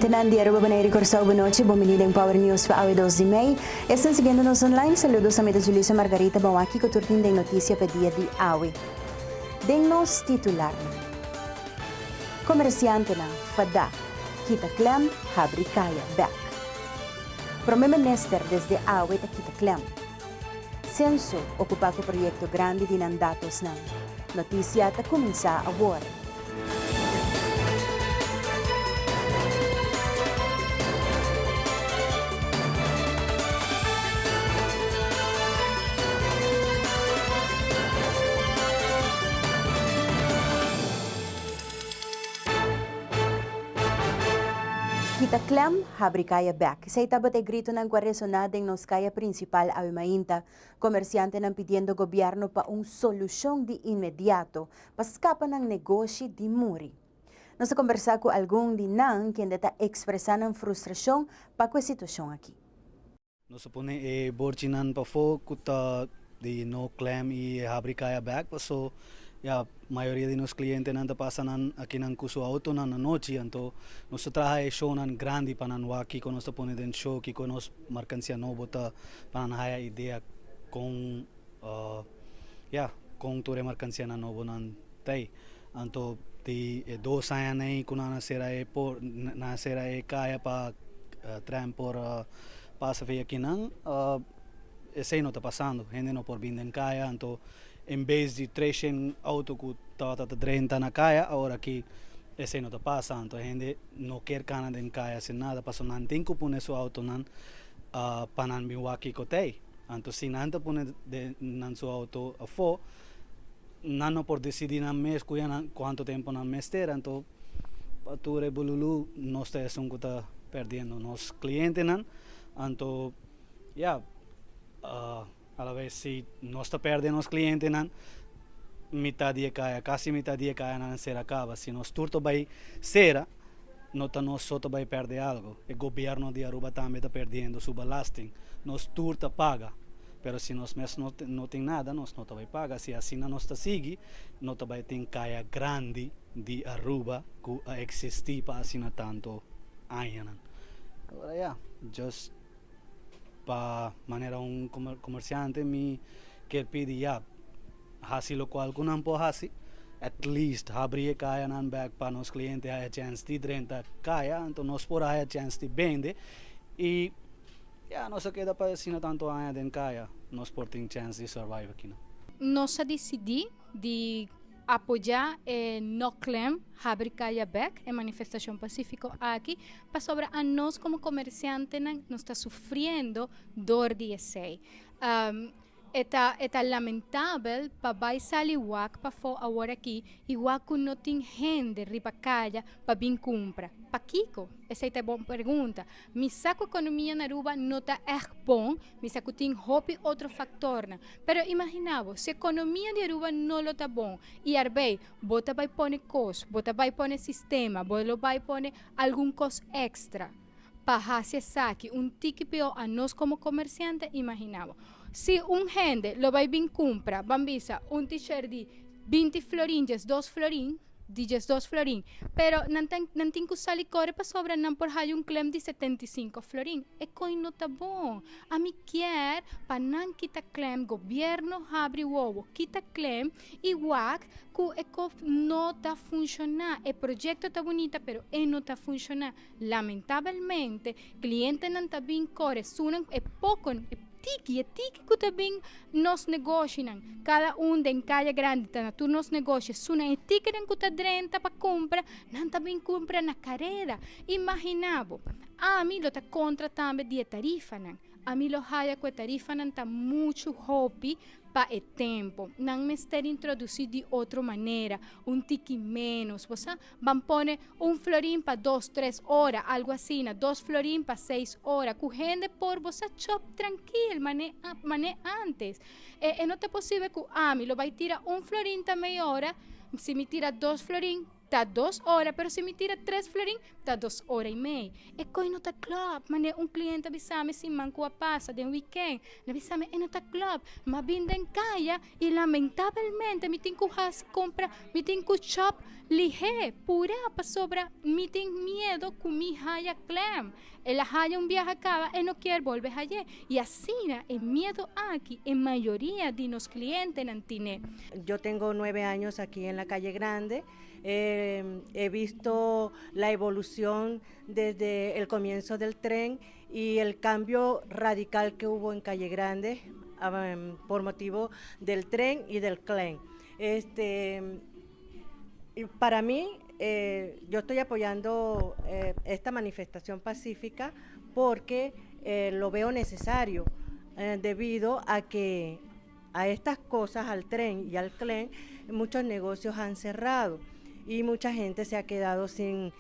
Televidentenan di Aruba, Bonaire y Corsou, bon nochi. Bon bini den Power News pa awe 2 di mei. Esnan siguiendo nos online, saludos a mi ta Julissa Margarita Bon wak kico tur tin den noticia pa dia di awe. Den nos titularnan. Comerciantenan fada, kita klem, habri caya bek. Prome Minister desde awe ta kita klem. Censo ocupa cu proyecto grandi di nan datosnan. Noticia ta cuminsa awor. Kita klem, habri kaya bek. Esei tabata e gritonan ku a resoná den nos kaya prinsipal awe mainta. Komersiantenan pidiendo gobièrnu pa un solushon di inmediato pa skapa nan negoshi di muri. Nos a kombersá ku algun di nan kende ta ekspresá nan frustrashon pa ku e situashon aki. Nos a pone e borchinan pafó ku ta di no klem i e habri kaya bèk paso ya mayoria di nos klientenan ta pasa nan akinan ku su outonan anochi anto nos ta traha e shownan grandi pa nan wak kiko nos ta pone den show kiko nos markansia nobo ta pa nan haya idea kon ya kon tur e markansianan nobonan ta ei anto di e dos añanan ei ku nan a sera e por nan a sera e kaya pa tren por pasa via kinan esei no ta pasando hende no por bin den kaya anto en bes di treshen auto ku tabata ta drenta na kaya awor aki esei no ta pasa anto hende no kier kana den kaya sin nada pasobra nan tin ku pone su autonan pa nan bin wak kiko ta ei anto si nan ta pone nan su auto afó nan no por disidí nan mes ku nan kuantu tempu nan mester anto pa tur e bululu nos ta esun ku ta perdiendo nos klientenan anto ya alabes si nos ta perde nos klientenan mitad di e kaya kasi mitad di e kayanan a sera kaba si nos tur ta bai sera no ta nos so ta bai perde algo e gobierno di Aruba tambe ta perdiendo su belasting nos tur ta paga pero si nos mes no tin nada nos no ta bai paga si asina nos ta sigui no ta bai tin kaya grandi di Aruba cu a existi pa asina tanto añanan. Ahora ya, just pa manera un comerciante mi kier pidi ya haci locual cu nan por haci, at least habri e cayanan bek pa nos cliente haya chance di drenta caya, anto nos por haya chance di bende y ya nos a keda pa asina tanto aña den caya, nos por tin chance di survive akinan. Nos a dicidi di Apoyá e No Klem, Habri Kaya Bek, e manifestashon pasífiko aki, pasobra anos komo komersiantenan nos ta sufriendo dor di esei. E ta e ta lamentabel pa bai sali wak pafó awor aki i wak ku no tin hende riba kaya pa bin kumpra. Pakiko? Esei ta e bon pregunta. Mi sa ku ekonomia na Aruba no ta ègt bon, mi sa ku tin hopi otro faktornan. Pero imagina bo, si ekonomia di Aruba no lo ta bon i arbei bo ta bai pone kos, bo ta bai pone sistema, bo lo bai pone algun kos èkstra pa hasi esaki un tiki pió anos komo komersiante, imagina bo. Si un hende lo bai bin kumpra, ban bisa, un t-shirt di binti florin, diesdos florin, di diesdos florin, pero nan ta nan tin ku sali kore pasobra nan por haya un klem di 75 florin. E koi no ta bon. Ami kier pa nan kita klem, gobierno habri wowo, kita klem i wak ku e kof no ta funshoná. E proyekto ta bunita pero e no ta funshoná. Lamentabelmente klientenan ta bin kore sunan e poko e tiki e tiki ku ta bin nos negoshinan kada un den kaya grandi ta na tur nos negoshi sunan e tikinan ku ta drenta pa kumpra nan ta bin kumpra na kareda. Imagina bo ami lo ta kontra tambe di e tarifanan ami lo haya ku e tarifanan ta muchu hopi pa e tempo nan mester introdusi di otro manera un tiki menos bo sa. Ban pone un florin pa dos tres ora, algo asina, dos florin pa seis ora, ku hende por bo sa chop trankil mane mane antes. E e no ta posible ku ami lo bai tira un florin ta mei ora, Si mi tira 2 florin, ta 2 ora, pero si mi tira 3 florin, ta 2 ora i mei. E kos no ta klopt. Manera un kliente a bisa mi siman ku a pasa den weekend. El a bisa mi, e no ta klopt. M'a bin den kaya i lamentablemente mi tin ku kompra, mi tin ku shop lihé, pura pasobra mi tin miedu ku mi haya klem. El a haya un biaha kaba e no ke bolbe hay'é. I asina, e miedu aki, e mayoria di nos klientenan tin. Yo tengo 9 años aquí en la calle Grande. He visto la evolución desde el comienzo del tren y el cambio radical que hubo en Calle Grande por motivo del tren y del klem. Y para mí, yo estoy apoyando esta manifestación pacífica porque lo veo necesario debido a que a estas cosas, al tren y al klem, muchos negocios han cerrado y mucha gente se ha quedado sin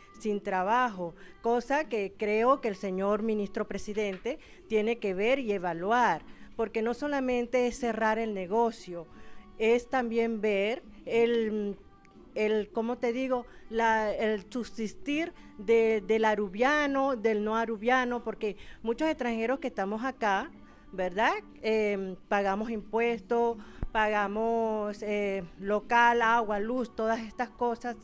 trabajo, cosa que creo que el señor ministro presidente tiene que ver y evaluar, porque no solamente es cerrar el negocio, es también ver el, ¿cómo te digo?, el subsistir del arubiano, del no arubiano, porque muchos extranjeros que estamos acá, ¿verdad? Pagamos impuestos, pagamos local, agua, luz, todas estas cosas.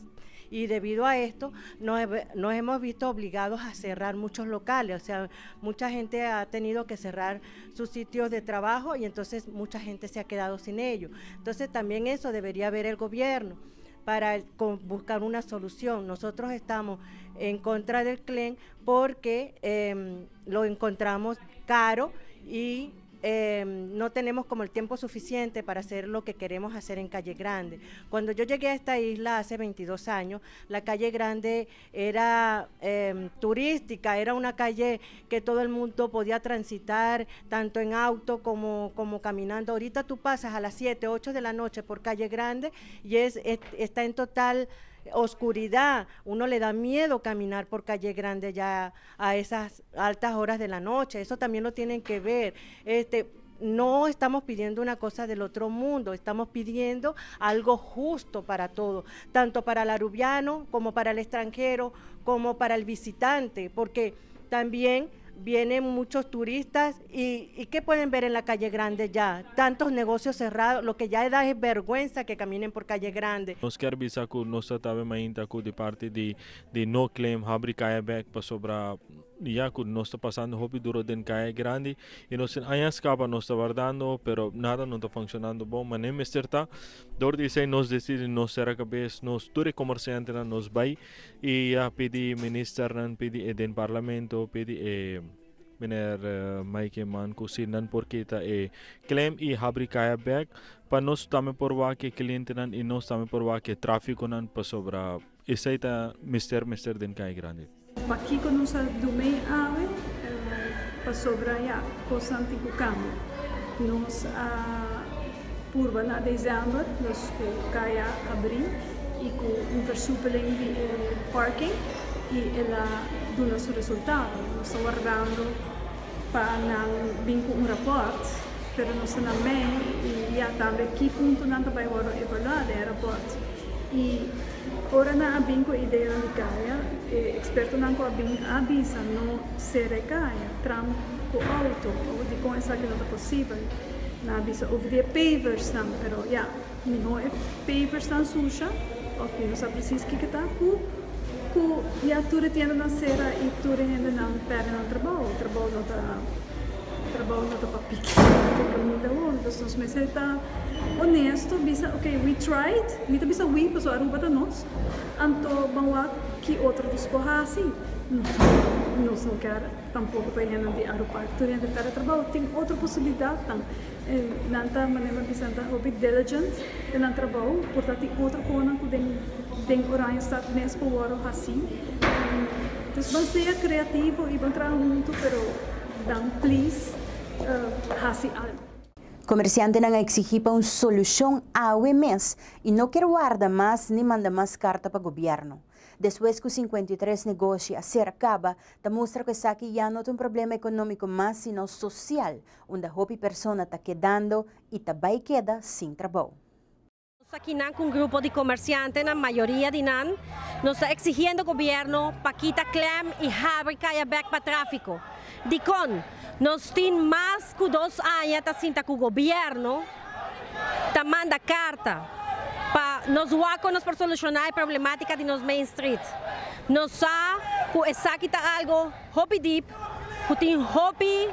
Y debido a esto nos hemos visto obligados a cerrar muchos locales, o sea, mucha gente ha tenido que cerrar sus sitios de trabajo y entonces mucha gente se ha quedado sin ello. Entonces también eso debería ver el gobierno para buscar una solución. Nosotros estamos en contra del klem porque lo encontramos caro y no tenemos como el tiempo suficiente para hacer lo que queremos hacer en Calle Grande. Cuando yo llegué a esta isla hace 22 años, la Calle Grande era turística, era una calle que todo el mundo podía transitar, tanto en auto como caminando. Ahorita tú pasas a las 7, 8 de la noche por Calle Grande y está en total oscuridad. Uno le da miedo caminar por Calle Grande ya a esas altas horas de la noche. Eso también lo tienen que ver. No estamos pidiendo una cosa del otro mundo, estamos pidiendo algo justo para todos, tanto para el arubiano como para el extranjero, como para el visitante, porque también vienen muchos turistas y ¿qué pueden ver en la Calle Grande ya? Tantos negocios cerrados, lo que ya da es vergüenza que caminen por Calle Grande. Nos ke bisa ku nos ta mainta ku di parti di no klem, habri kaya bek, pasobra ya ku nos ta pasando hopi duro den Kaya Grandi i nos tin aña kaba nos ta wardando, pero nada no ta funshonando bon manera mester ta. Dor di esei nos a disidí nos sera kabes, nos tur komersiantenan nos bai i ya pidi ministernan, pidi den parlamento, pidi meneer Mike Eman ku si nan por kita e klem i habri kaya bek pa nos tambe por wak e klientenan i nos tambe por wak e tráfikonan, pasobra esei ta mester den Kaya Grandi. Pakiko nos a dun'é awe, pasobra ya kosnan tin ku kambia. Nos a purba na desèmber, nos ku kaya habrí i ku un versoepeling di parking i el a duna su resultado. Nos ta wardando pa nan bin ku un rapport, pero nos ta na mei i ya tambe ki puntonan ta bai wòrdu evaluá den e rapport. I ora nan a bin ku idea di kaya, e ekspertonan ku a bin a bisa no sera kaya, tram ku outo, òf dikon esaki no ta posibel. Nan a bisa over di e pavers nan, pero ya, mihó e pavers nan susha, òf mi no sa presis kiko ta, ku ya tur e tiendanan sera i tur e hendenan pèrdè nan trabou. Trabou no ta pa piki te kaminda awor. Dus nos mester ta honesto, bisa, ok, we tried, mi ta bisa we, paso Aruba ta nos, anto ban wak ki otro nos por hasi. Nos no ke tampoko pa hende di Arupark tur hende pèrdè trabou. Tin otro posibilidatnan. Nan ta manera bisa nan ta hopi diligent den nan trabou, por ta tin otro kosnan ku den Oranjestad mes por wòrdu hasi. Dus ban sea kreativo i ban traha huntu, pero dan please hasi algu. Komersiantenan a eksigí pa un solushon awe mes i no ke warda mas ni manda mas karta pa gobièrnu. Despues ku 53 negoshi a sera kaba, ta mustra ku esaki ya no ta un problema ekonómiko mas, sino sosial, unda hopi persona ta kedando i ta bai keda sin trabou. Nos ta kinan cu un grupo di comerciantenan, mayoria di nan, nos ta exigiendo gobierno pa kita klem y habri caya bek pa trafico. Dicon? Nos tin mas cu dos aña ta sinta cu gobierno ta manda carta pa nos wak con nos por soluciona e problematica di nos Main Street. Nos sa cu esaki ta algo hopi diep, cu tin hopi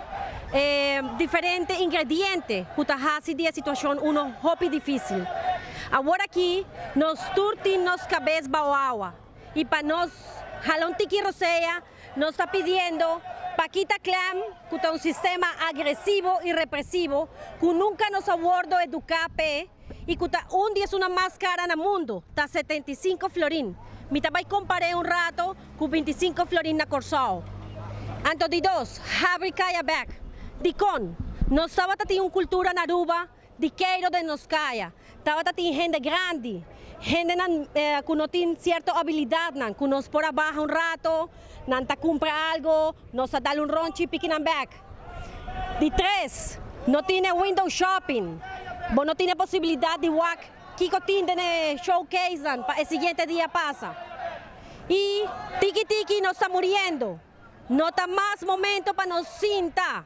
diferente ingrediente cu ta haci di e situacion uno hopi dificil. Awor aki nos tur tin nos cabes bao awa y pa nos hala un tiki rosea nos ta pidiendo pa kita klem cu ta un sistema agresivo y represivo cu nunca nos a wordo educa p'e y cu ta un di esunnan mas cara na mundo, ta 75 florin. Mi ta bay compar'é un rato cu 25 florin na Corsou. Anto di dos, habri caya bek. Dicon? Nos tabata tin un cultura na Aruba di keiro den nos caya. Tabata tin hende grandi, hendenan cu no tin cierto habilidadnan, cu nos por a baha un rato, nan ta cumpra algo, nos ta dal un ronchi piki nan bek. Di tres, no tin e window shopping. Bo no tin e posibilidad di wak kico tin den e showcasenan pa e siguiente dia pasa. Y tiki tiki nos ta muriendo. No ta mas momento pa nos sinta,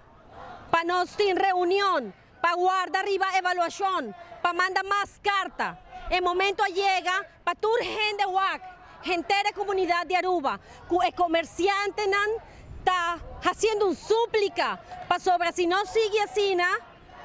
pa nos tin reunion, pa warda riba evaluacion, pa manda mas carta. E momento a yega pa tur hende wak, henter e comunidad di Aruba, cu e comerciantenan ta haciendo un suplica, pasobra si nos sigui asina,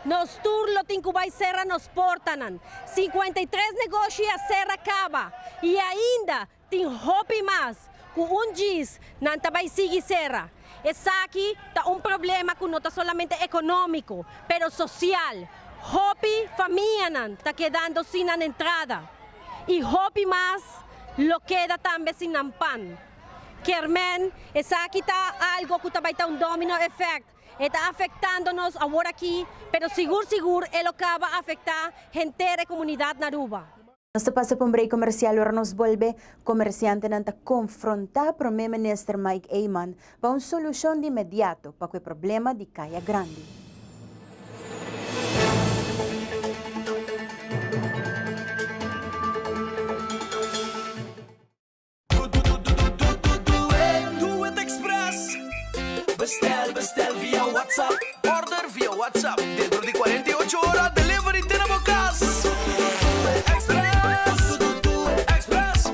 nos tur lo tin cu bay cera nos portanan. 53 negoshi a cera caba y ainda tin hopi mas cu un djis nan ta bay sigui cera. Esaki ta un problema cu no ta solamente economico, pero social. Hopi famianan ta kedando sin nan entrada y hopi mas lo keda tambe sin nan pan. Kermen, esaki ta algo cu ta bay ta un domino effect. E ta afectando nos awor aki, pero sigur sigur e lo caba afecta henter e comunidad na Aruba. Nos ta pasa pa un break comercial ora nos bolbe, comerciantenan ta confronta Prome Minister Mike Eman pa un solucion di inmediato pa cu e problema di Caya Grandi. Do It Express. Bestel, bestel via WhatsApp. Order via WhatsApp. Dentro di 48 ora delivery te na bo cas. Express, Express.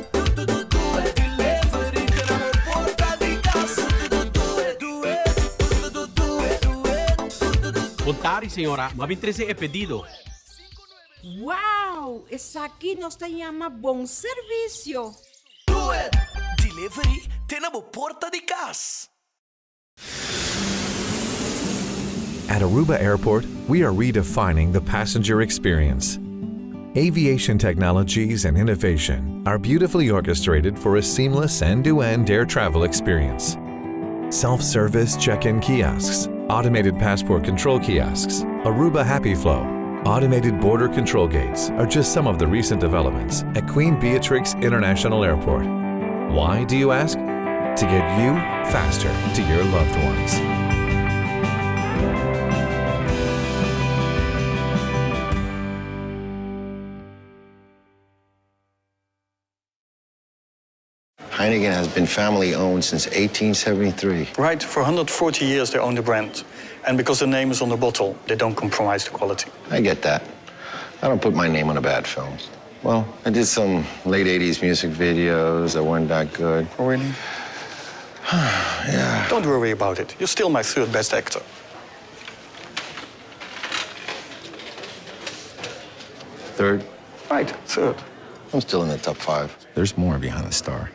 Delivery te na bo porta di cas. Do it, do it, do it. Bon tardi, señora. M'a bin trece e pedido. Wow! Esaki nos ta yama bon servicio! Do It! Delivery te na bo porta di cas. At Aruba Airport, we are redefining the passenger experience. Aviation technologies and innovation are beautifully orchestrated for a seamless end-to-end air travel experience. Self-service check-in kiosks, automated passport control kiosks, Aruba Happy Flow, automated border control gates are just some of the recent developments at Queen Beatrix International Airport. Why, do you ask? To get you faster to your loved ones. Heineken has been family owned since 1873. Right, for 140 years they own the brand. And because the name is on the bottle, they don't compromise the quality. I get that. I don't put my name on a bad film. Well, I did some late 80s music videos that weren't that good. Oh, really? Yeah. Don't worry about it. You're still my third best actor. Third? Right, third. I'm still in the top five. There's more behind the star.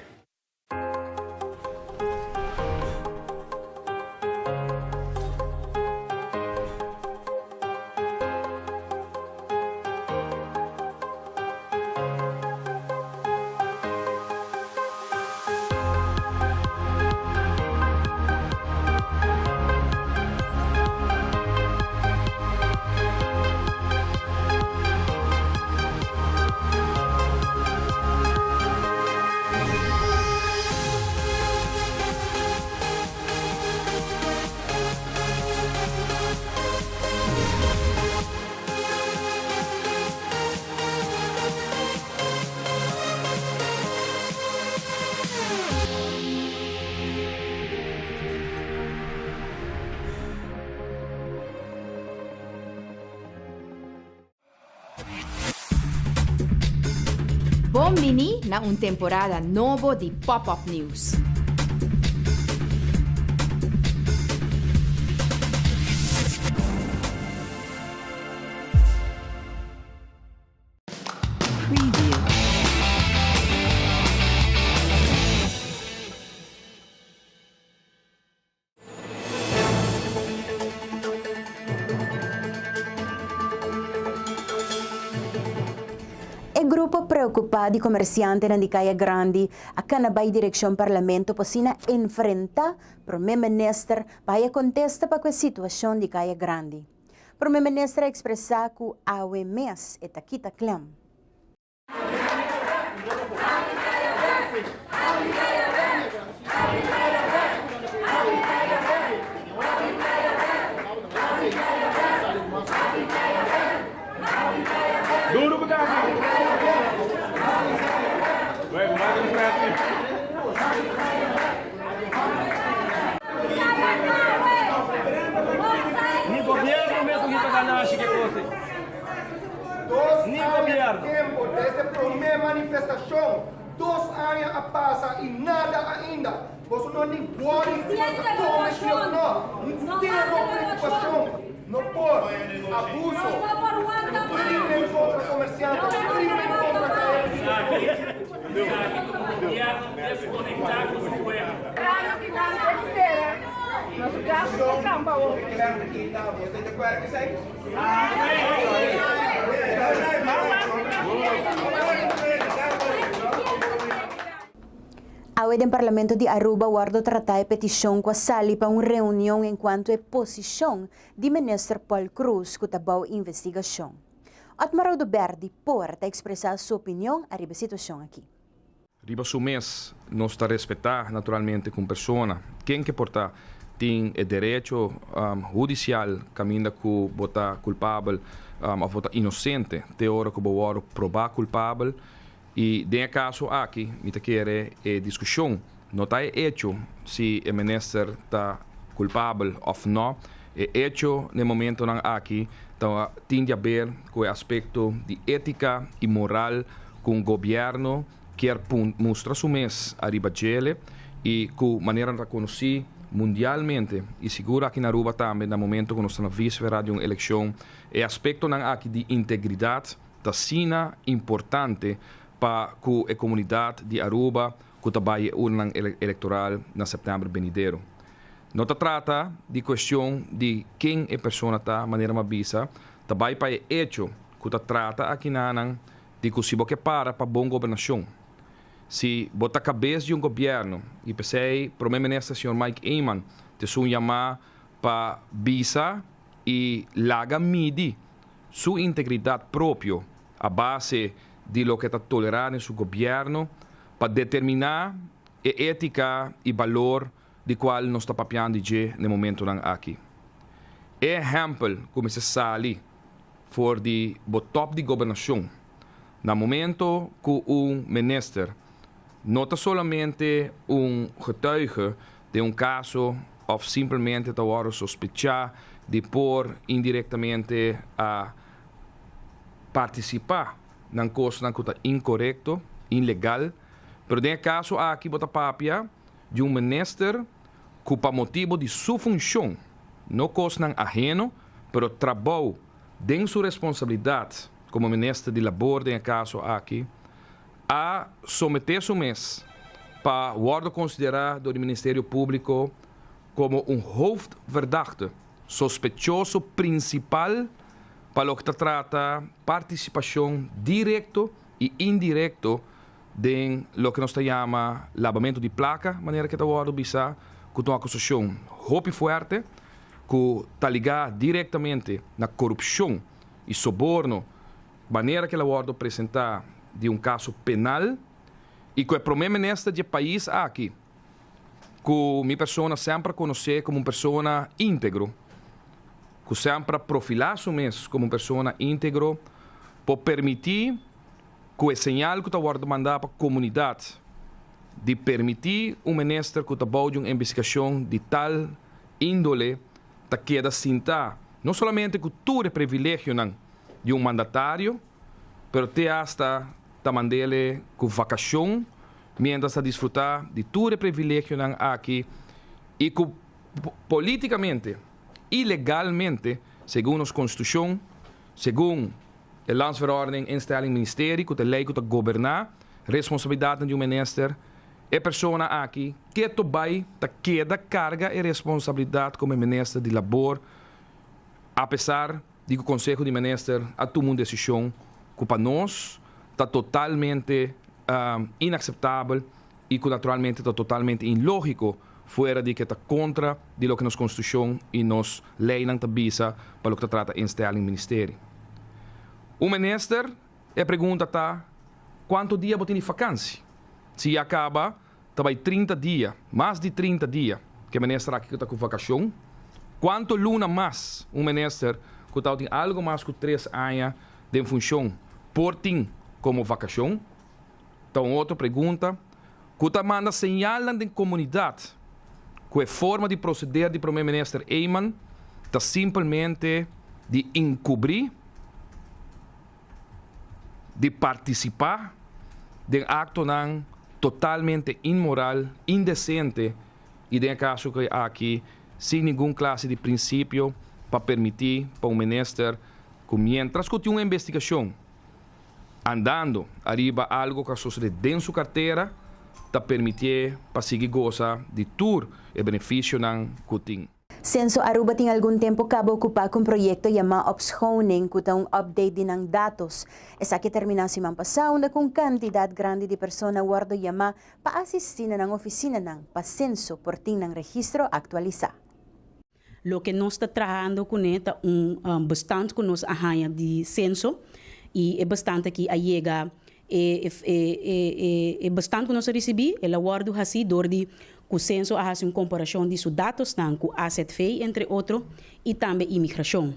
Bon bini na un temporada nobo di Pop Up News. E grupo preocupa di comerciantenan di Caya Grandi a cana bay direccion Parlamento pa asina enfrenta Prome Minister pa haya contesta pa cu e situacion di Caya Grandi. Prome Minister a expresa cu awe mes e ta kita klem. Dos aña di tempo desde prome manifestacion, dos aña a pasa y nada ainda. Boso no ni worry si nos ta come si of no, zero preocupacion. No por abuso, crimen contra comerciante, crimen contra KFC. Awe den Parlamento di Aruba wordo trata e peticion cu a sali pa un reunion encuanto e posicion di Minister Paul Croes cu ta bou investigacion. Otmar Oduber di por ta expresa su opinion ariba e situacion aki. Riba su mes nos ta respetá naturalmente ku un persona, ken ke por ta, tin e derecho hudisial kaminda ku bo ta kulpabel òf bo ta inosente te ora ku bo wòrdu probá kulpabel. I den e kaso aki mi ta kere e diskushon no ta e echo si e minister ta kulpabel òf nò, e echo na e momentonan aki ta tin di aber ku e aspekto di étika i moral ku un gobièrnu kier mustra su mes ariba djele i ku manera nan ta konosí mundialmente i sigur aki na Aruba tambe na momento ku nos ta na víspera di un elekshon e aspektonan aki di integridat ta asina importante pa ku e komunidat di Aruba ku ta bai e urnanan elektoral na sèptèmber benidero. No ta trata di kuestion di ken e persona ta manera m'a bisa, ta bai pa e echo ku ta trata akinanan di ku si bo ke para pa bon gobernashon, si bo ta kabes di un gobièrnu i p'esei Prome Minister señor Mike Eman ta esun yamá pa bisa i laga midi su integridat propio a base di loke ta tolerá den su gobièrnu pa determiná e étika i balor di kual nos ta papiando di dje na e momentunan aki. E ehèmpel ku mester sali for di bo tòp di gobernashon na momento ku un minister no ta solamente un getuige den un kaso òf simpelmente ta wòrdu sospechá di por indirektamente a partisipá nan kosnan ku ta inkorekto, inlegal, pero den e kaso aki bo ta papia di un minister ku pa motibu di su funshon, no kosnan aheno, pero trabou den su responsabilidat komo minister di labor den e kaso aki, a someté su mes pa wòrdu konsiderá dor di Ministerio Públiko komo un hoofdverdachte, sospechoso prinsipal, pa loke ta trata partisipashon direkto i indirekto Den loke nos ta yama labamentu di plaka, manera ke ta wòrdu bisa, ku ta un akusashon hopi fuerte ku ta ligá direktamente na korupshon i soborno, manera ke el a wòrdu presentá di un kaso penal i ku e promé minister di e pais aki, ku mi persona semper a konosé komo un persona íntegro, ku semper a profilá su mes komo un persona íntegro, por permití Ku e señal ku ta wòrdu mandá pa komunidat di permití un minister ku ta bou di un investigashon di tal índole ta keda sintá no solamente ku tur e privilegionan di un mandatario, pero te asta. ta mand'ele ku vakashon miéntras ta disfrutá di tur e privilegionan aki i ku polítikamente i legalmente, segun nos Konstitushon, segun e Landsverordening Instelling Ministerie ku ta e lei ku ta goberná responsabilidatnan di un minister, e persona aki keto bai ta keda karga e responsabilidat komo e minister di labor apesar di ku Konseho di Minister a tuma un desishon ku pa nos ta totalmente inakseptabel i ku naturalmente ta totalmente inlógiko fuera di ke ta kontra di loke nos Konstitushon i nos leinan ta bisa pa loke ta trata instelling ministerie. Un minister, e pregunta ta, kuantu dia bo tin di fakansi? Si ya kaba ta bai 30 dia, mas di 30 dia ku e minister aki ku ta ku vakashon. Kuantu luna mas un minister ku tabatin algu mas ku tres aña den funshon por tin komo vakashon? Ta un otro pregunta ku ta manda señalnan den komunidat ku e forma di proseder di Prome Minister Eman ta simpelmente di enkubrí, di partisipá den aktonan totalmente inmoral, indesente i den e kaso aki sin ningun klase di prinsipio pa permití pa un minister ku miéntras ku tin un investigashon andando ariba algo ku a sosodé den su kartera ta permitié pa sigui gosa di tur e benefisionan ku tin. Censo Aruba tin algun tempo caba ocupa cu un proyecto yama Opschoning cu ta un update di nan datos. Esaki a termina siman pasa unda cu un cantidad grandi di persona wordo yama pa asisti na nan oficinanan pa Censo por tin nan registro actualisa. Loke nos ta trahando kuné ta un bestand ku nos a haña di senso i e bestand aki a yega e e bestand ku nos a risibí el a wòrdu hasí dor di ku senso a hasi un komparashon di su datosnan ku AZV entre otro i tambe imigrashon.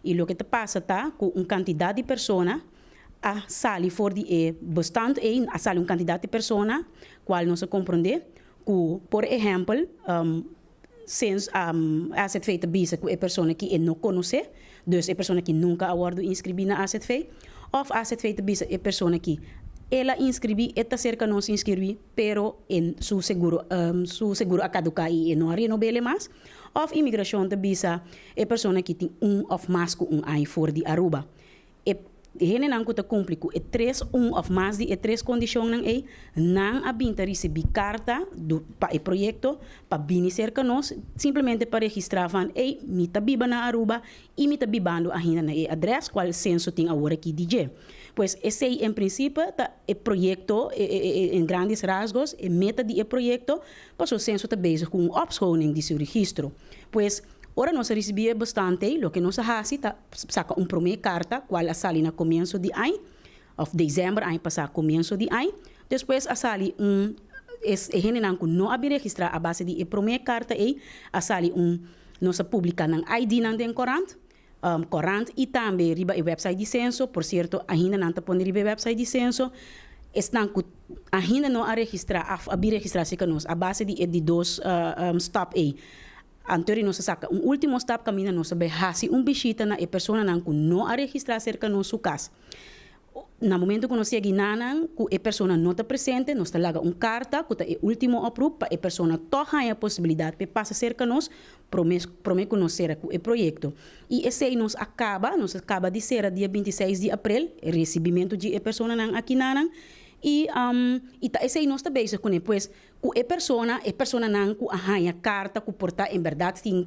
I loke ta pasa ta ku un kantidat di persona a sali for di e bestand ei a sali un kantidat di persona kual nos a komprondé ku por ehèmpel Since AZV ta bisa cu e persona ki e no conoce, dus e persona ki nunca a wordo inscribi na AZV, of AZV ta bisa e persona ki el a inscribi, e ta cerca nos inscribi, pero e su seguro su seguro a caduca y e no a renobele mas, of Inmigracion ta bisa e persona ki tin un of mas cu un aña for di Aruba. E hendenan ku ta kumpli ku e tres, un òf mas di e tres kondishonnan ei, nan a bin ta risibí karta du pa e proyekto pa bini serka nos, simplemente pa registrá van, ey, mi ta biba na Aruba i mi ta bibando ainda na e adrès kual Censo tin awor aki di dje. Pues esei en prinsipe ta e proyekto, e e e en grandes rasgos, e meta di e proyekto, pasobra Censo ta bezig ku un opschoning di su registro. Pues, ora nos a risibí e bestante ei, loke nos a hasi ta saka un promé karta kual a sali na komienso di añ, òf desèmber aña pasá komienso di añ. Despues a sali un, es e hendenan ku no a bin registrá a base di e promé karta ei, a sali un, nos a publiká nan ID-nan den korant, korant i tambe riba e wèpsait di Senso. Por sierto, ainda nan ta pone riba e wèpsait di Senso. Esnan ku ainda no a registrá òf a bin registrá serka nos a base di e di dos stap ei, Anto di nos a saka un ultimo stap kaminda nos a bai hasi un bishita na e personanan ku no a registrá serka nos su kas. Na momento ku nos yega nan ku e persona no ta presente, nos ta laga un karta ku ta e ultimo oproep pa e persona tòg haña posibilidat pa e pasa serka nos promé promé ku nos sera ku e proyekto. I esei nos a kaba, nos a kaba di sera dia 26 di aprel, e resibimentu di e personanan aki nanan i i ta esei nos ta bezig kuné. Pues Ku e persona, e personanan ku a haña karta ku por ta en bèrdat tin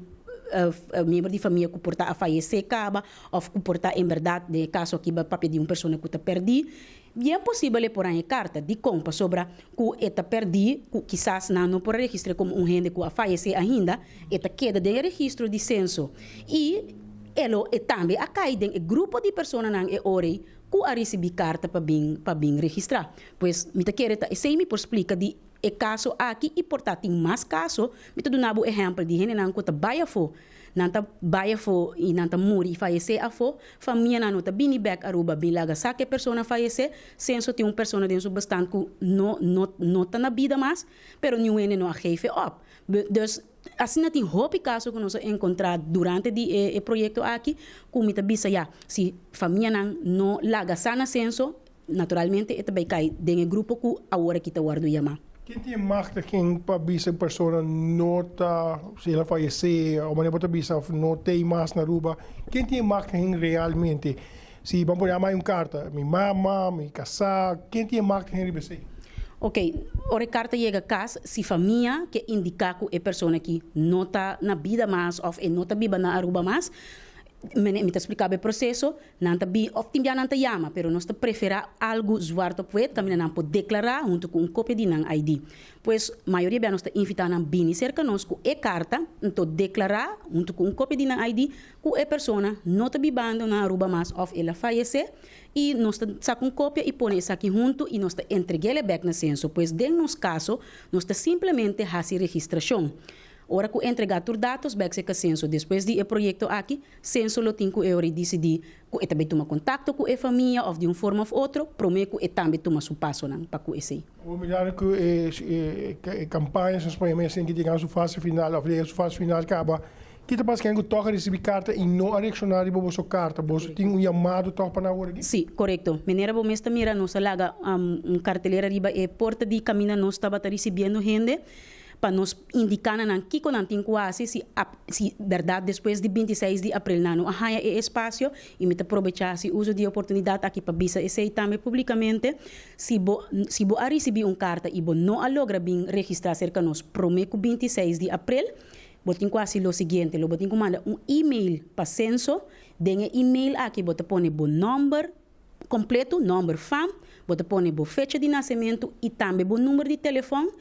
miembro di famia ku por ta a fayesé kaba òf ku por ta en bèrdat den e kaso aki bo a papia di un persona ku ta pèrdí, bien posibel e por haña e karta. Dikon? Pasobra ku e ta pèrdí, ku kisas nan no por a registr'é komo un hende ku a fayesé ainda, e ta keda den e registro di senso i e lo e tambe a kai den e grupo di personanan e ora ei ku a risibí karta pa bin pa bin registrá. Pues, mi ta kere ta esei mi por splika di e kaso aki i por ta tin mas kaso, mi ta duna bo ehèmpel di hendenan ku ta bai afó, nan ta bai afó i nan ta muri i fayesé afó, famianan no ta bini bèk Aruba bin laga sa ku e persona fayesé, senso tin un persona den su bestand ku no no no ta na bida mas, pero niun hende no a geef e òp. Dus, asina tin hopi kaso ku nos a enkontrá durante di e e proyekto aki ku mi ta bisa ya, si famianan no laga sa na senso. Naturalmente e ta bay cay den e grupo cu awor aki ta wordo yama. Ken tin e machtiging pa bisa un persona no ta, si el a fayece o manera bo ta bisa of no t'ey mas na Aruba, ken tin e machtiging realmente? Si ban pone a maya un carta, mi mama, mi casa, ken tin e machtiging riba esey? Ok, ora e carta yega cas, si famia ke indica cu e persona aki no ta na bida mas of e no ta biba na Aruba mas, mi ta splica bo e proceso, Nan ta bin of tin bia nan ta yama, pero nos ta preferá algu zwart op wit kaminda nan por deklará huntu ku un kopia di nan ID. Pues, mayoria bia nos ta invitá nan bini serka nos ku e karta, nto deklará huntu ku un kopia di nan ID ku e persona no ta bibando na Aruba mas of el a fayesé, i nos ta saka un kopia i pone esaki huntu i nos ta entreg'el bèk na Censo. Pues, den nos kaso, nos ta simplemente hasi registrashon. Ora ku entregá tur datos bèk serka Censo despues di e proyekto aki, Censo lo tin ku e ora i disidí ku e ta bai tuma kontakto ku e famia òf di un forma òf otro promé ku e tambe tuma su pasonan pa ku esei. Bo mira ku e kampaña Censo Spaña mes tin ki yega na su fase final òf yega su fase final kaba. Ki ta pasa ken ku tòg a risibí karta i no a reakshoná riba boso karta? Boso tin un yamado tòg pa nan awor aki? Sí, korekto. Manera bo mes ta mira nos a laga un kartelera riba e porta di kaminda nos tabata risibiendo hende. pa nos indiká na nan kiko nan tin ku hasi si si bèrdat despues di 26 di aprel nan no a haña e espasio i mi ta probechá hasi uso di e oportunidat aki pa bisa esei tambe públikamente, si bo si bo a risibí un karta i bo no a logra bin registrá serka nos promé ku 26 di aprel, bo tin ku hasi lo siguiente, lo bo tin ku manda un email pa Censo, den e email aki bo ta pone bo nòmber, kompleto, nòmber, fam, bo ta pone bo fecha di nasementu i tambe bo number di telefòn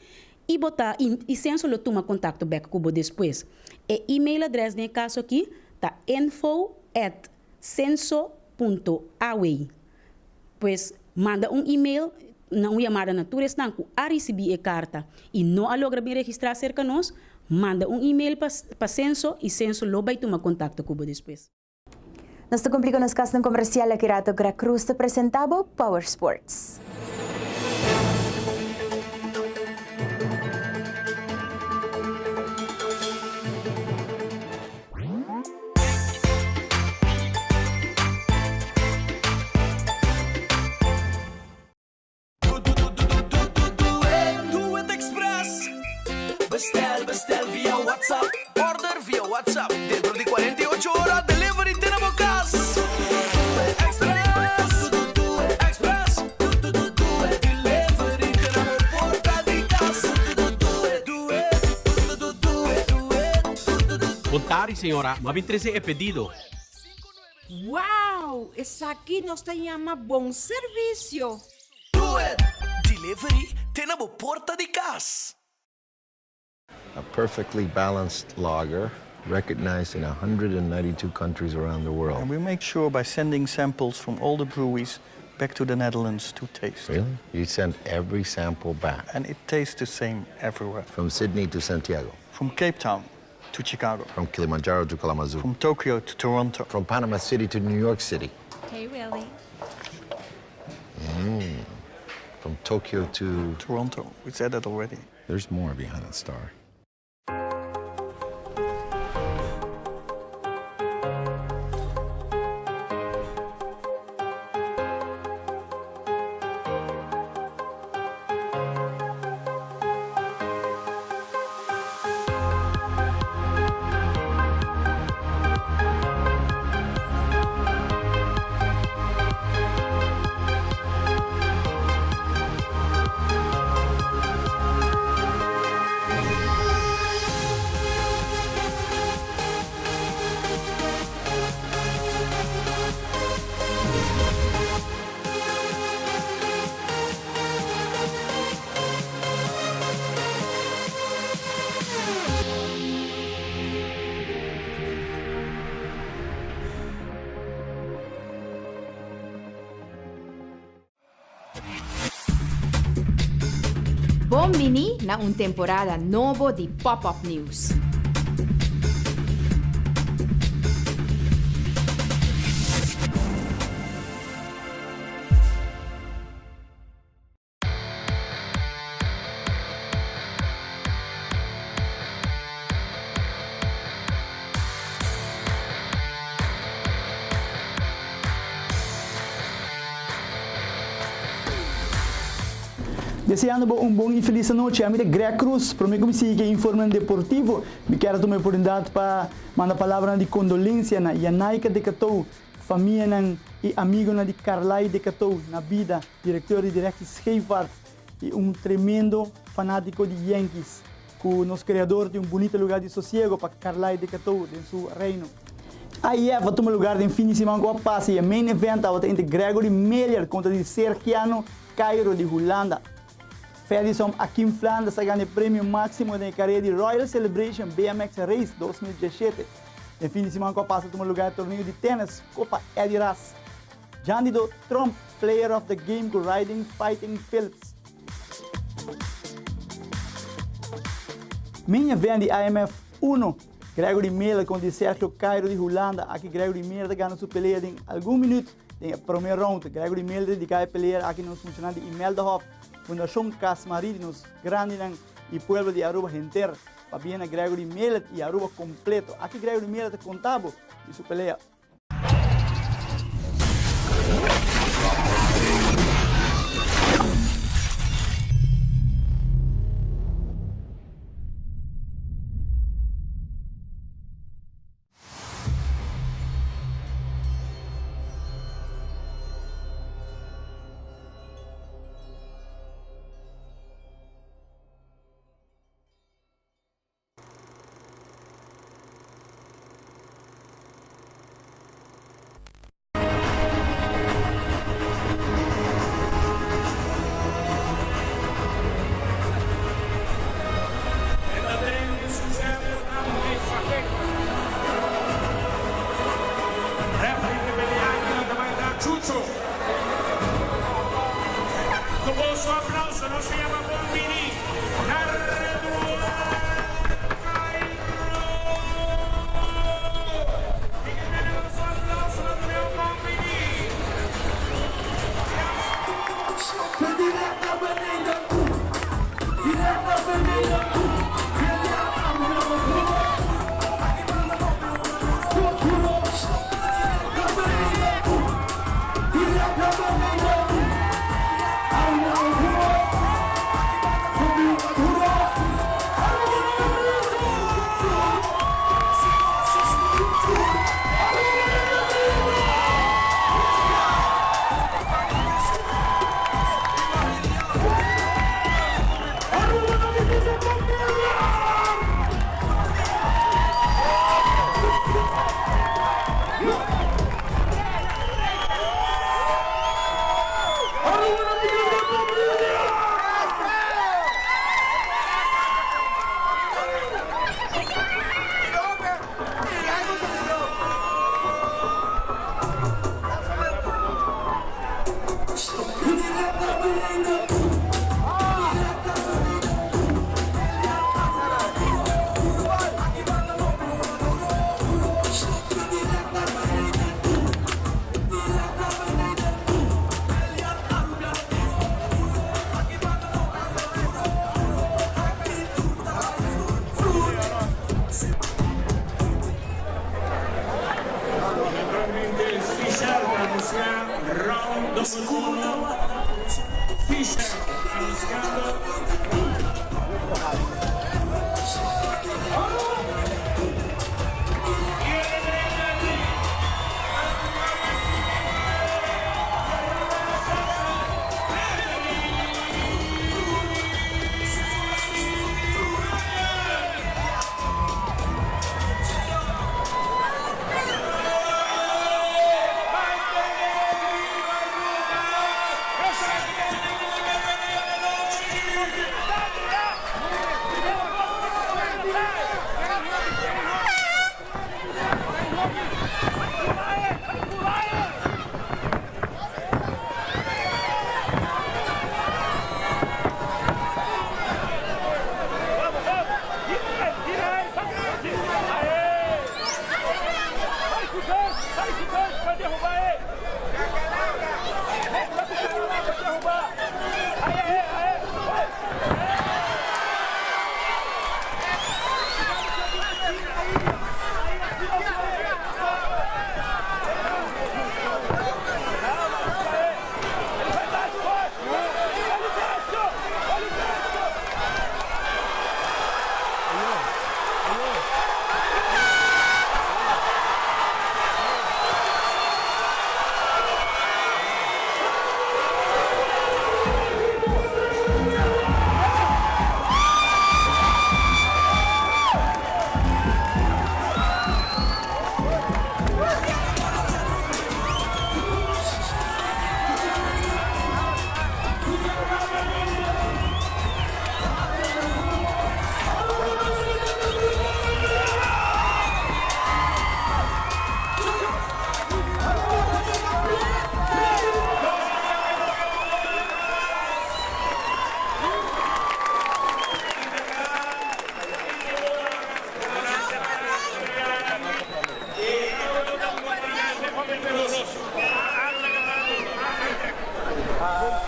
i bo ta i Censo lo tuma kontakto bèk ku bo despues. E email adrès den e kaso aki ta info at censo punto aw. Pues manda un email na un yamada na tur esnan ku a risibí e karta i no a logra bin registrá serka nos, manda un email pa pa Censo i Censo lo bai tuma kontakto ku bo despues. Nos ta cumpli cu nos casnan comercial aki rato Gra Cruz ta presenta bo Power Sports. Do It Express. Bestel, bestel via WhatsApp. Order via WhatsApp. Dentro di 48 ora delivery te na bo cas. Express, Express. Delivery te na bo porta di cas. Do it, do it, do it. Bon tardi señora, m'a bin trece e pedido. Wow! Esaki nos ta yama bon servisio! Do It! Delivery te na bo porta di kas. A perfectly balanced lager recognized in 192 countries around the world. And we make sure by sending samples from all the breweries back to the Netherlands to taste. Really? You send every sample back? And it tastes the same everywhere. From Sydney to Santiago? From Cape Town to Chicago. From Kilimanjaro to Kalamazoo. From Tokyo to Toronto. From Panama City to New York City. Hey, Willie. Mm. From Tokyo to... Toronto. We said that already. There's more behind that star. Bon bini na un temporada nobo di Pop Up News. Deseando bo un bon y feliz anochi. Ami ta Greg Cruz. Prome cu mi sigui cu e informenan deportivo, mi kier a tuma e oportunidad pa manda palabranan di condolencia na Yanaika de Cateau, famianan y amigonan di Carlai de Cateau na bida, directeur di Directie Scheepvaart y un tremendo fanatico di Yankees. Cu nos Creador tin un bunita lugar di sosiego pa Carlai de Cateau den su reino. AIF a tuma lugar den fin di siman cu a pasa y e main event tabata entre Gregory Melier contra di Sergiano Cairo di Hulanda. Fedison Akim Flanders a gana e premio maximo den e carera di Royal Celebration BMX Race 2017. Den fin di siman cu a pasa a tuma lugar e torneo di tennis Copa Eddie Ras. Jandido Tromp Player of the Game cu Riding Fighting Philips. Main event di IMF 1, Gregory Miller contra di Sergio Cairo di Hulanda. Aki Gregory Miller ta gana su pelea den algun minuut den e prome round. Gregory Miller ta dedica e pelea aki nos funcionan di Imelda Hof, Fundacion Cas Marie di nos grandinan y pueblo di Aruba henter. Pabien na Gregory Miller y Aruba completo. Aki Gregory Miller ta conta bo di su pelea.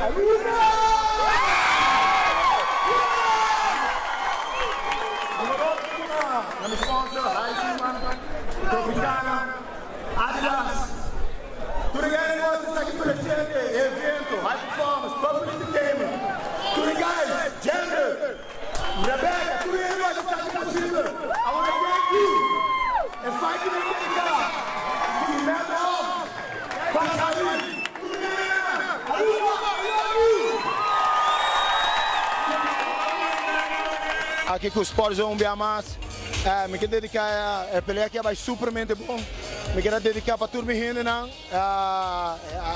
Aruba! Na mi sponsor, High Tropicana, Adidas. Tur hende nos ta aki presente, e evento, High Performance, Public Entertainment. Tur guys, Gender, Rebecca, tur hende nos ta aki posibel. I wanna thank you. E fight di dedica to member of Pasari. Aruba, I love you! Aki ku Sport Zone un bia mas. Mi ke dedica e pelea aki a bai supermente bon. Mi kier a dedica pa tur mi hendenan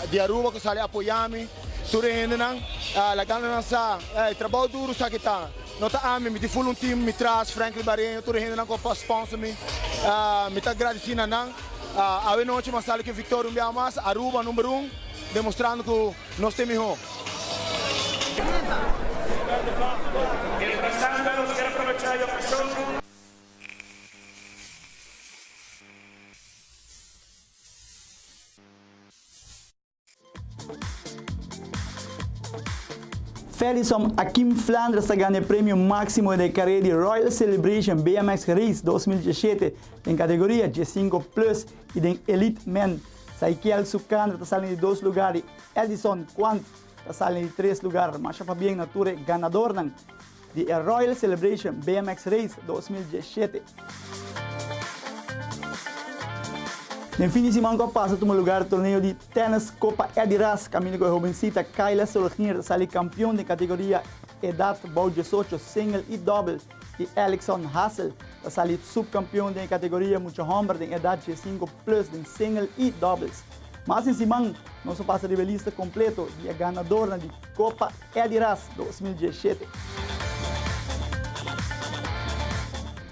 di Aruba ku sali apoya mi. Tur e hendenan lagando nan sa e trabou duru sa ki ta. No ta ami, mi tin full un team mi tras, Franklin Bareño, tur e hendenan ku a sponsor mi. Mi ta agradeci na nan. Awe nochi mi a sali ku e victoria un bia mas. Aruba number un, demostrando ku nos ta e miho. Mientras tanto, nos kier aprovecha e ocasion. Felison Akim Flanders ta gana e premio maximo den e careda di Royal Celebration BMX Race 2017 den categoria G5 Plus y den Elite Men. Saikiel Sukandra ta sali na di dos lugar y Edison Quant ta sali na di tres lugar. Masha pabien na tur e ganadornan di e Royal Celebration BMX Race 2017. Den fin di siman ku a pasa tuma lugar torneo di tennis Copa Eddie Ras kaminda ku e hobencita Kayla Solognier ta sali kampion den kategoria edat bou diesocho single i dobbel i Elixon Hassel ta sali subkampion den e kategoria mucha homber den edat diesinko plus den single i dobbels. Mas den siman nos a pasa riba e lista kompleto di e ganadornan di Copa Eddie Ras 2017.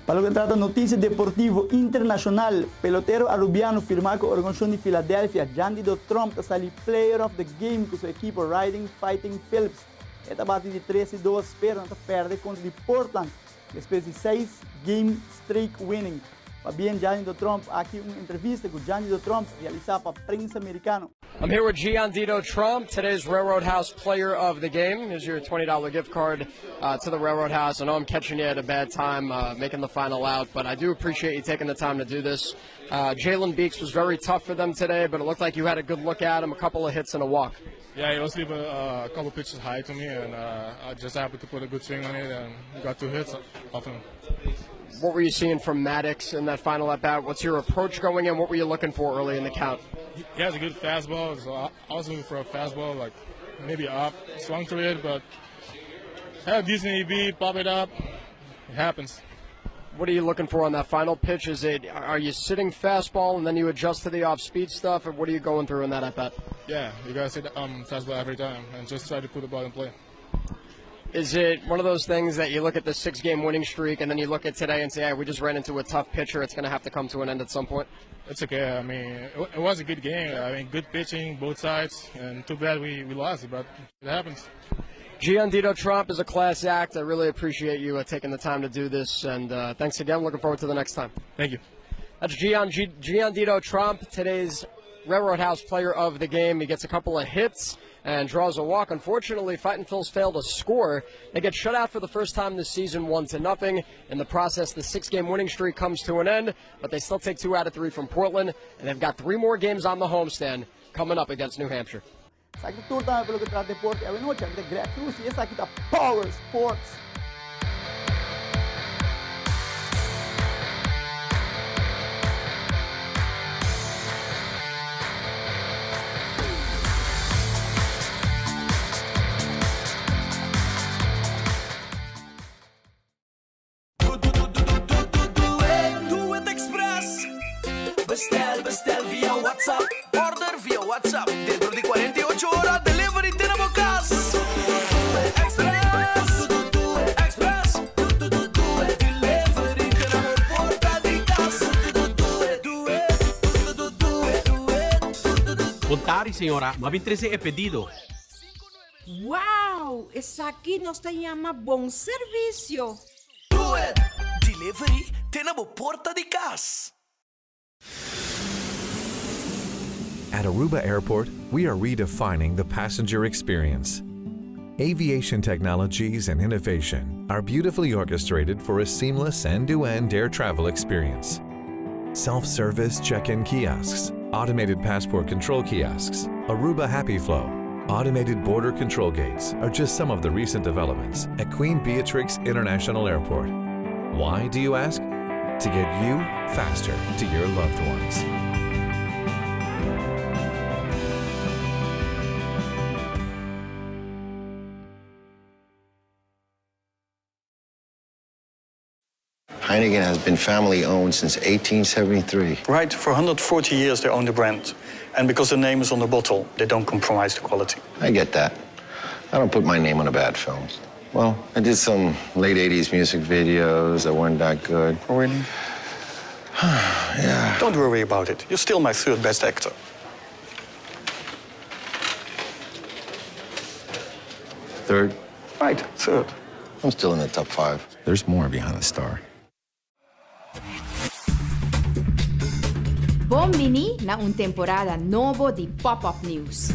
Pa loke trata noticia deportivo internacional, pelotero Arubiano firma cu organisacion di Philadelphia, Jandido Tromp ta sali Player of the Game cu su ekipo Riding Fighting Phillips. E ta bati di tres y dos pero nan ta perde contra di Portland despues di seis game streak winning. Pabien Jandido Tromp, aki un entrevista cu Jandido Tromp realisa pa prensa Mericano. I'm here with Giandito Tromp, today's Railroad House Player of the Game. Here's your $20 gift card uh, to the Railroad House. I know I'm catching you at a bad time uh, making the final out, but I do appreciate you taking the time to do this. Uh, Jalen Beeks was very tough for them today, but it looked like you had a good look at him, a couple of hits and a walk. Yeah, he was leaving uh, a couple pitches high to me, and uh, I just happened to put a good swing on it and got two hits off him. What were you seeing from Maddox in that final at bat? What's your approach going in? What were you looking for early in the count? He has a good fastball, so I, I was looking for a fastball, like maybe up, swung to it, but had a decent AB, pop it up. It happens. What are you looking for on that final pitch? Is it are you sitting fastball and then you adjust to the off speed stuff, or what are you going through in that at bat? Yeah, you gotta sit um, fastball every time and just try to put the ball in play. Is it one of those things that you look at the six game winning streak and then you look at today and say, hey, we just ran into a tough pitcher. It's going to have to come to an end at some point? It's okay. I mean, it, it was a good game. I mean, good pitching, both sides, and too bad we, we lost, but it happens. Giandito Tromp is a class act. I really appreciate you uh, taking the time to do this, and uh, thanks again. Looking forward to the next time. Thank you. That's Gian, G- Giandito Tromp, today's Railroad House player of the game. He gets a couple of hits and draws a walk. Unfortunately, Fightin' Phils fail to score. They get shut out for the first time this season, one to nothing. In the process, the six-game winning streak comes to an end, but they still take two out of three from Portland, and they've got three more games on the homestand coming up against New Hampshire. Esaki ta tur tambe pa loke ta deporte awe nochi. Ami ta Greg Cruz y esaki ta Power Sports. Do It Express. Bestel, bestel via WhatsApp. Order via WhatsApp. Dentro di cuarenta i ocho ora delivery te na bo cas. Express, Express. Delivery te na bo porta di cas. Do it, do it, do it. Bon tardi señora, m'a bin trece e pedido. Wow! Esaki nos ta yama bon servicio! Doet! Delivery te na bo porta di cas. At Aruba Airport, we are redefining the passenger experience. Aviation technologies and innovation are beautifully orchestrated for a seamless end to end air travel experience. Self service check in kiosks, automated passport control kiosks, Aruba Happy Flow, automated border control gates are just some of the recent developments at Queen Beatrix International Airport. Why, do you ask? To get you faster to your loved ones. Heineken has been family owned since 1873. Right, for 140 years they own the brand. And because the name is on the bottle, they don't compromise the quality. I get that. I don't put my name on a bad film. Well, I did some late 80s music videos that weren't that good. Oh, really? yeah. Don't worry about it. You're still my third best actor. Third? Right, third. I'm still in the top five. There's more behind the star. Bon bini na un temporada nobo di Pop Up News.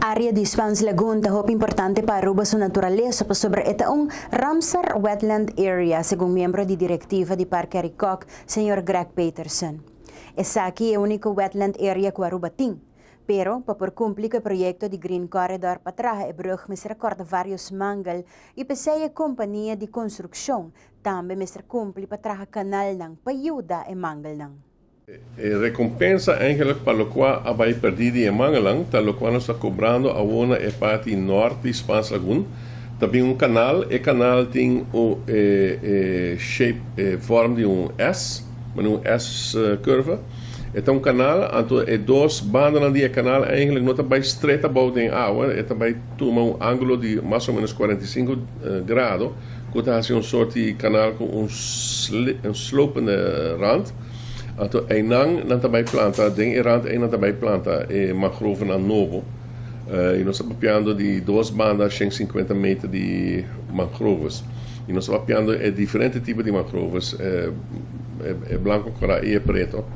Area di Spaans Lagoon ta hopi importante pa Aruba su naturalesa pasobra e ta un Ramsar Wetland Area, segun miembro di directiva di Parke Arikok, señor Greg Peterson. Esaki e unico wetland area cu Aruba tin. Pero, pa por cumpli cu e proyecto di Green Corridor pa traha e brug mester a corta varios mangel y p'esey e compania di construccion tambe mester cumpli pa traha canalnan pa yuda e mangelnan. E recompensa eigenlijk pa locual a bay perdi di e mangelan ta locual nos ta cobrando awor na e parti nort di Spaans Lagoon. Ta bin un canal, e canal tin un e e shape e vorm di un S, manera un S curve. E ta un canal, anto e dos bandanan di e canal eigenlijk no ta bay straight abou den awa, e ta bay tuma un angulo di mas o menos 45 grado cu ta haci un soort di canal cu un un slopende rand. Anto einan nan ta bai planta, den e rand ei nan ta bai planta e mangrovenan nobo. I nos ta papiando di dos banda 150 meter di mangroves. I nos ta papiando e diferente tipo di mangroves, e blanco kora i e preto,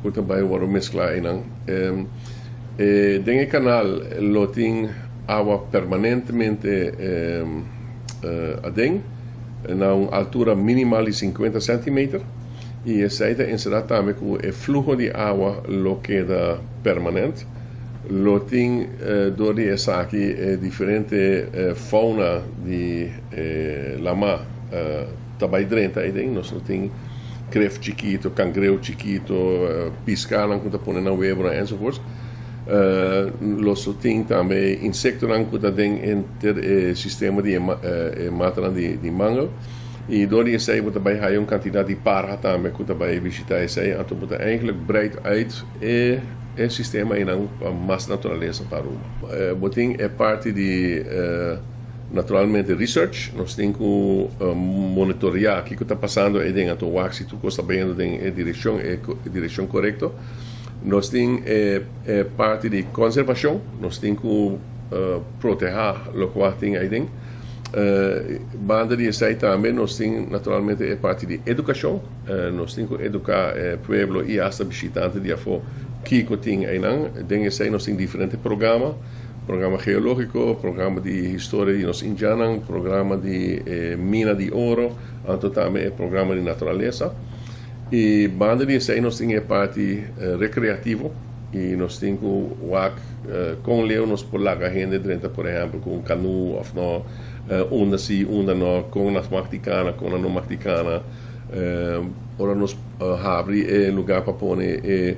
ku ta bai wòrdu mesklá einan. Den e kanal lo tin awa permanentemente aden. na un altura minimal di 50 centimeter y esey ta encera tambe cu e fluho di awa lo keda permanent. Lo tin door di esaki e diferente fauna di e lama ta bay drenta eyden. Nos lo tin kref chikito, cangreu chikito, piscanan cu ta pone nan webonan enzovoorts. Lo so tin tambe insectonan cu ta den enter e sistema di e matanan di mangel y door di esey bo ta bay haya un cantidad di parha tambe cu ta bay bishita esey anto bo ta eigenlijk breid uit e sistema eynan pa mas naturalesa pa Aruba. Bo tin e parti di naturalmente research, nos tin cu monitorea kico ta pasando eyden anto wak si tur cos ta bayendo den e direccion e direccion corecto. Nos tin e parti di konservashon, nos tin ku protehá lokual tin aiden. Banda di esei tambe nos tin naturalmente e parti di edukashon, nos tin ku eduká e pueblo i asta bishitante di afó kiko tin einan. Den esei nos tin diferente programa, programa geológiko, programa di historia di nos indjannan, programa di e mina di oro, anto tambe e programa di naturalesa. I banda di esei nos tin e parti rekreativo i nos tin ku wak kon leu nos por laga hende drenta por ehèmpel ku un kanu òf no, unda si, unda no, kon nan mag di kana, kon nan no mag di kana. Ora nos habri e lugar pa pone e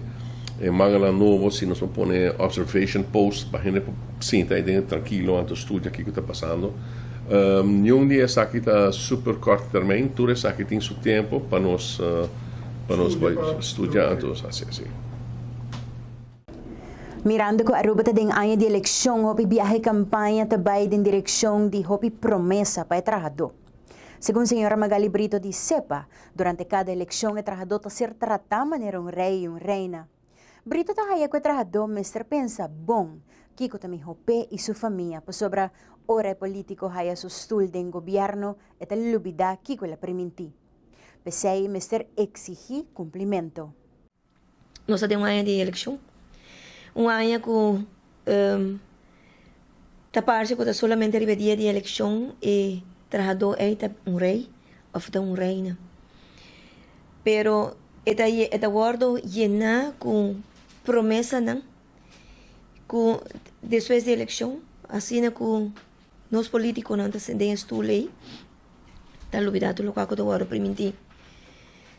manganan nobo, si nos por pone observation post pa hende por sinta aden trankilo anto studia kiko ta pasando. Niun di esaki ta super kort termijn, tur esaki tin su tempo pa nos pa nos bai studia anto hasi así. Mirando cu Aruba ta den aña di eleccion, hopi biaha e campaña ta bay den direccion di hopi promesa pa e trahador. Segun señora Magali Brito di SEPA, durante cada eleccion e trahador ta ser trata manera un rey y un reina. Brito ta haya cu e trahador mester pensa bon kico ta miho p'e y su famia pasobra ora e politico haya su stul den gobierno e ta lubida kico el a priminti. P'esey mester exigi cumplimento. Nos ta den un aña di elekshon. Un aña ku ta parse ku ta solamente riba e dia di elekshon e trahadó ei ta un rei òf ta un reina. Pero e ta e ta wòrdu yená ku promesanan ku despues di elekshon asina ku nos polítikonan ta den e stul ei ta lubidá tur lokual ku ta wòrdu primintí.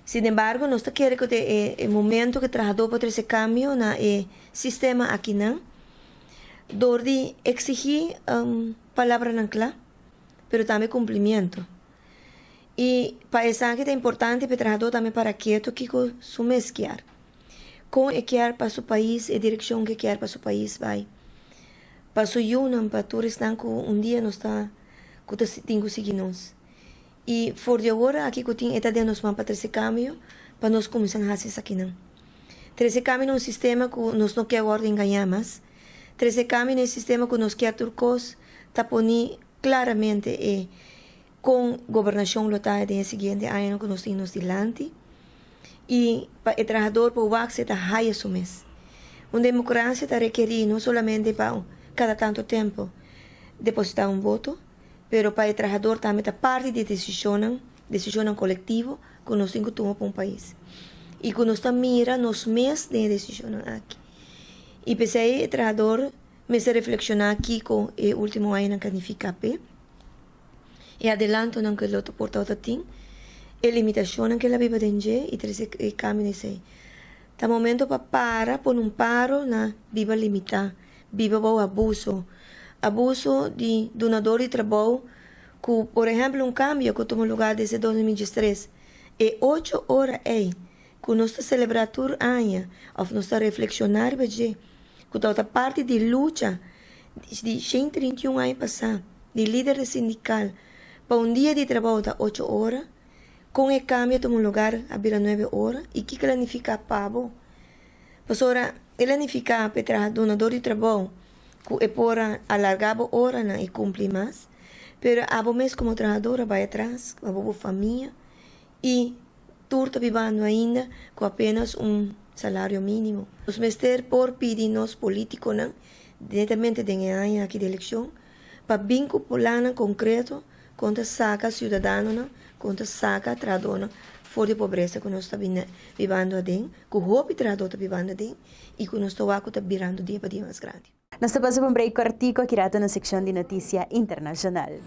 Sinembargo, nos ta kere ku ta e momento ku e trahadó por trese kambio na e sistema akinan dor di eksigí palabranan kla, pero tambe kumplimiento. I pa esaki ta importante pa e trahadó tambe para ketu kiko su mes kier, kon e kier pa su pais, e direkshon ku e kier pa su pais bai, pa su yunan, pa tur esnan ku un dia nos ta ku ta tin ku sigui nos. I for di awor aki ku tin e ta den nos man pa trese kambio pa nos kuminsá hasi esakinan. Trese kambio na un sistema ku nos no kier wòrdu engañá mas. Trese kambio na e sistema ku nos kier tur kos ta poni klaramente e kon gobernashon lo ta den e siguiente añanan ku nos tin nos dilanti. I pa e trahador por wak si e ta haya su mes. Un demokrasia ta rekerí no solamente pa kada tantu tempu depositá un voto, pero pa e trahador tambe ta parti di e desishonnan, desishonnan kolektivo ku nos tin ku tuma pa un pais. I ku nos ta mira nos mes den e desishonnan aki. I p'esei e trahador mester reflekshoná kiko e último añanan ka nifiká p'e, e adelantonan ku e lo ta por tabata tin, e limitashonnan ku el a biba den dje i trese e kambio den esei. Ta momento pa para, pone un paro na biba limitá. Biba bou abuso. Abuso di dunador di trabou ku, por ehèmpel, un kambio ku tuma lugá desde 2013, e ocho ora ei ku nos ta selebrá tur aña òf nos ta reflekshoná riba dje, ku tabata parti di lucha di 131 aña pasá di lidernan sindikal pa un dia di trabou ta ocho ora, kon e kambio a tuma lugar a bira nuebe ora i kiko el a nifiká pa bo? Pasobra el a nifiká pa e traha dunador di trabou ku e por a alargá bo oranan i kumpli mas, pero abo mes komo trahador a bai atras ku abo bo famia i tur ta bibando ainda ku apenas un salario mínimo. Nos mester por pidi nos polítikonan, netamente den e aña aki di elekshon, pa bin ku plannan konkreto Kon ta saka siudadanonan, kon ta saka trahadónan for di pobresa ku nos ta bibando aden, ku hopi trahadó ta bibando aden i ku nos ta wak ku ta birando dia pa dia mas grandi. Nos ta pasa pa un break kòrtiku aki rato na sekshon di notisia internashonal.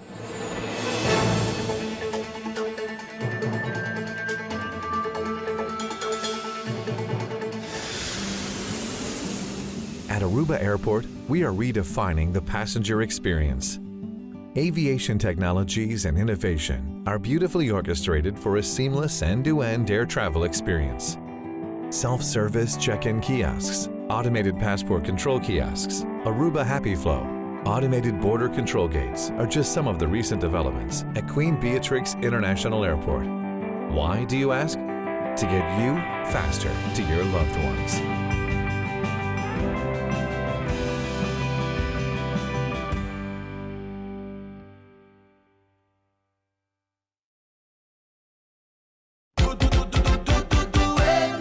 At Aruba Airport, we are redefining the passenger experience. Aviation technologies and innovation are beautifully orchestrated for a seamless end-to-end air travel experience. Self-service check-in kiosks, automated passport control kiosks, Aruba Happy Flow, automated border control gates are just some of the recent developments at Queen Beatrix International Airport. Why, do you ask? To get you faster to your loved ones.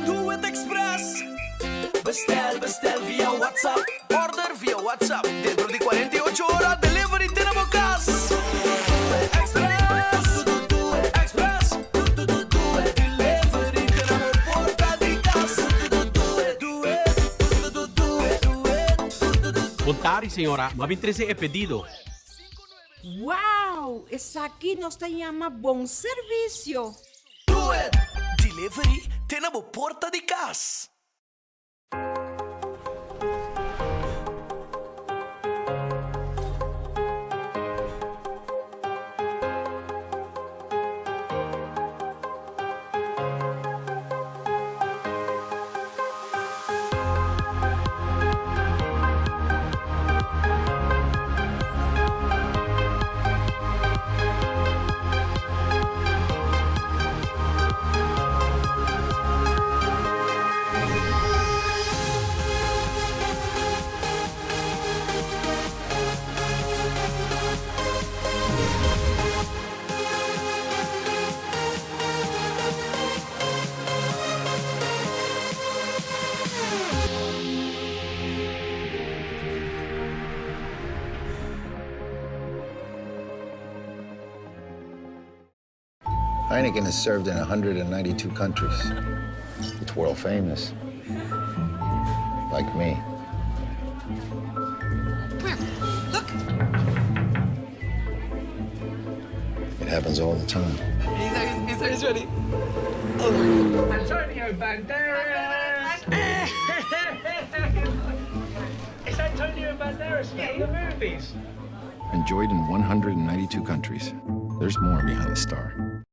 Doe het Express. Bestel. Bestel via WhatsApp, order via WhatsApp. Dentro di 48 ora delivery te na bo cas. Express, Express, delivery te na bo porta di cas. Bon tardi, señora. M'a bin trece e pedido. Wow! Esaki nos ta yama bon servicio! Doet! Delivery te na bo porta di cas. Heineken has served in 192 countries. It's world famous. Like me. Come here. Look. It happens all the time. He's, he's, he's ready. Oh. Antonio Banderas! It's Antonio Banderas from the movies. Enjoyed in 192 countries. There's more behind the star.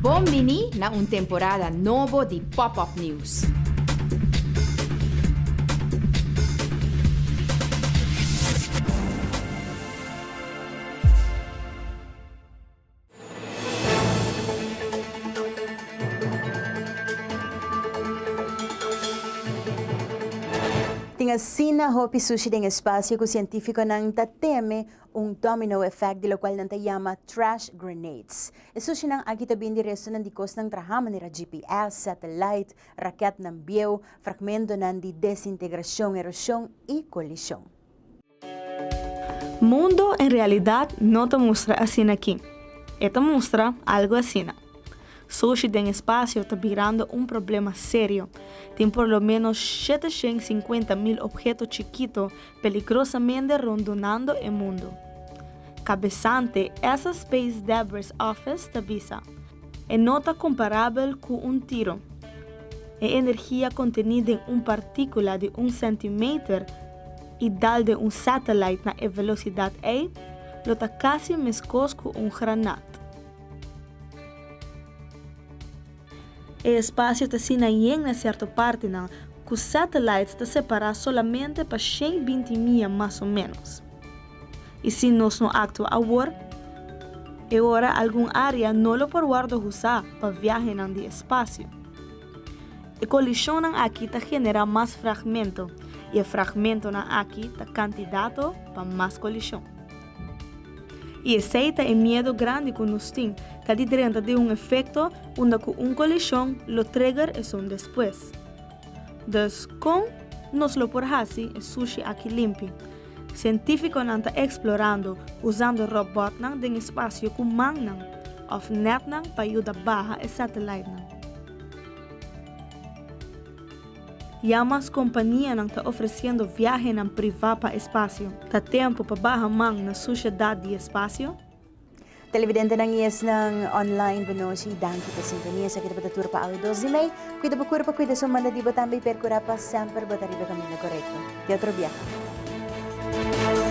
Bon bini na un temporada nobo di Pop Up News. Tin asina hopi sushi den espacio cu cientificonan ta teme un domino effect di locual nan ta yama trash grenades. E sushinan aki ta bin di restonan di cosnan traha manera GPS, satellite, raketnan bieu, fragmentonan di desintegracion, erosion y colision. Mundo en realidad no ta mustra asina aki. E ta mustra algo asina. Sushi den espacio ta birando un problema serio. Tin por lo menos 750 mil obheto chikito peligrosamente rondonando e mundo. Cabesante ESA Space Debris Office ta bisa, E no ta comparabel cu un tiro. E energia contení den un partícula di un centimeter i dal den un satellite na e velosidat ei lo ta kasi meskos ku un granat. E espasio ta asina yen na sierto partinan ku satellites ta separá solamente pa 120 mia mas o ménos. I si nos no aktua awor, e ora algun área no lo por wòrdu usá pa viahenan di espasio. E kolishonnan aki ta generá mas fragmento i e fragmentonan aki ta kandidato pa mas kolishon. I esei ta e miedu grandi ku nos tin, ta di drenta den un efekto unda ku un kolishon lo trigger esun despues. Dus kon nos lo por hasi e sushi aki limpi? Sientífikonan ta eksplorando usando robòtnan den espasio ku mannan òf nètnan pa yuda baha e satellitenan. Ya mas kompanianan ta ofresiendo viahenan privá pa espasio. Ta tempu pa baha man na sushedat di espasio? Televidentenan i esnan online bonochi i danki pa sintonia. Esaki tabata tur pa awe dos di mei. Kuida bo kurpa, kuida su manda di bo tambe i perkurá pa semper bo ta riba e kaminda korekto. Te otro biaha.